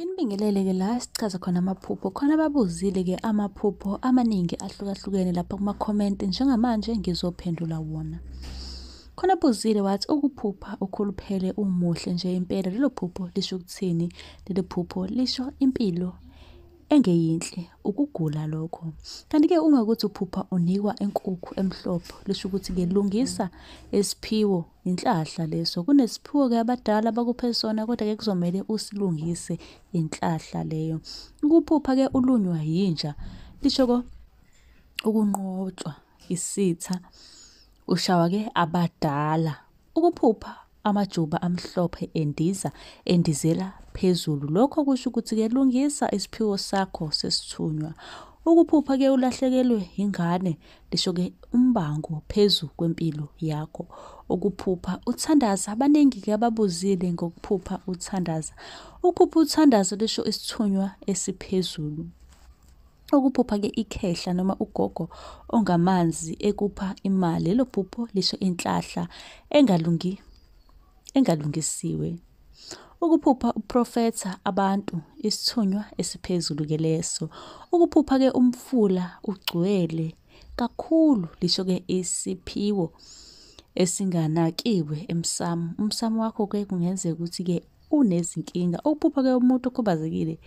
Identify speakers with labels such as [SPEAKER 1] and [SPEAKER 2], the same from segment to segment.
[SPEAKER 1] Nginibingelele-ke la sichaza khona amaphupho. Khona ababuzile-ke amaphupho amaningi ahlukahlukene lapha kuma-comment. Njengamanje ngizophendula wona. Khona abuzile wathi ukuphupha ukhuluphele umuhle nje impela, lelo phupho lisho ukuthini? Lelo phupho lisho impilo engeyinhle, ukugula lokho. Kanti-ke uma kuwukuthi uphupha unikwa inkukhu emhlophe, lisho ukuthi-ke lungisa isiphiwo, inhlahla leso. Kunesiphiwo-ke abadala abakuphe sona kodwa-ke kuzomele usilungise, inhlahla leyo. Ukuphupha-ke ulunywa yinja, lisho ukunqotshwa isitha, ushawa-ke abadala. Ukuphupha amajuba amhlophe endiza, endizela phezulu, lokho kusho ukuthi-ke lungisa isiphiwo sakho sesithunywa. Ukuphupha-ke ulahlekelwe ingane, lisho-ke umbango phezu kwempilo yakho. Ukuphupha uthandaza, abaningi-ke ababuzile ngokuphupha uthandaza. Ukuphupha uthandaza lisho isithunywa esiphezulu. Ukuphupha-ke ikhehla noma ugogo ongamanzi ekupha imali, lelo phupho lisho inhlahla engalungisiwe. Ukuphupha uprofetha abantu, isithunywa esiphezulu-ke leso. Ukuphupha-ke umfula ugcwele kakhulu, lisho-ke isiphiwo esinganakiwe emsamo. Umsamo wakho-ke kungenzeka ukuthi-ke unezinkinga. Ukuphupha-ke umuntu okhubazekile,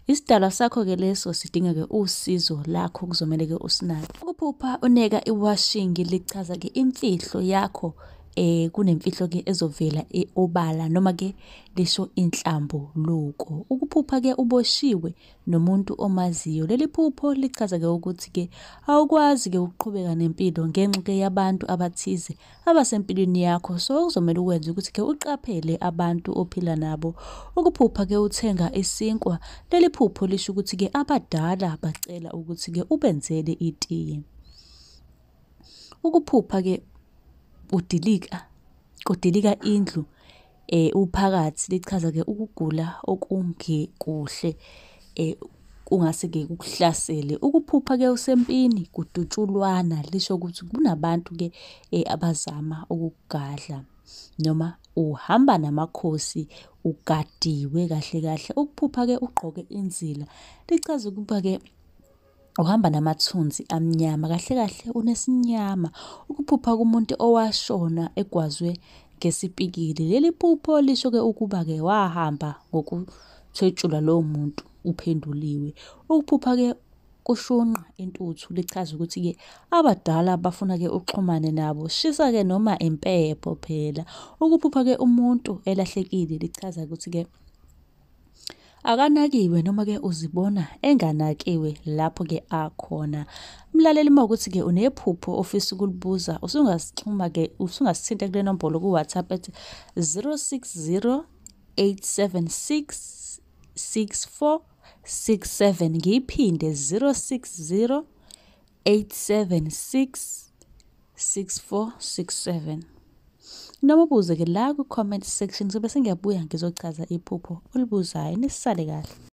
[SPEAKER 1] isidalwa sakho-ke leso sidinga-ke usizo lakho, kuzomele-ke usinake. Ukuphupha uneka iwashingi lichaza-ke imfihlo yakho, kunemfihlo-ke ezovela obala noma-ke lisho inhlambuluko. Ukuphupha-ke uboshiwe nomuntu omaziyo, leli phupho lichaza-ke ukuthi-ke awukwazi-ke ukuqhubeka nempilo ngenxa-ke yabantu abathize abasempilweni yakho. So kuzomele ukwenze ukuthi-ke uqaphele abantu ophila nabo. Ukuphupha-ke uthenga isinkwa, leli phupho lisho ukuthi-ke abadala bacela ukuthi-ke ubenzele itiye. Ukuphupha-ke udilika, kudilika indlu uphakathi, lichaza-ke ukugula okungekuhle kungase-ke kukuhlasele. Ukuphupha-ke usempini kudutshulwana, lisho ukuthi kunabantu-ke abazama ukukugadla noma uhamba namakhosi ugadiwe kahle kahle. Ukuphupha-ke ugqoke inzila, lichaza ukuba-ke uhamba namathunzi amnyama, kahle kahle unesinyama. Ukuphupha kumuntu owashona egwazwe ngesipikili, leli phupho lisho-ke ukuba-ke wahamba ngokuthwetshulwa lowo muntu uphenduliwe. Ukuphupha-ke kushunqa intuthu, lichaza ukuthi-ke abadala bafuna-ke uxhumane nabo, shisa-ke noma impepho phela. Ukuphupha-ke umuntu elahlekile, lichaza ukuthi-ke akanakiwe noma-ke uzibona enganakiwe lapho-ke akhona. Mlaleli, uma kuwukuthi-ke unephupho ofisa ukulibuza, usungasixhuma-ke, usungasithinta kule nombolo ku-WhatsApp ethi 060 876 6467. Ngiyiphinde 060 876 6467. Noma ubuze-ke la ku-comment section, ngizobe sengiyabuya ngizochaza iphupho olibuzayo. Nisale kahle.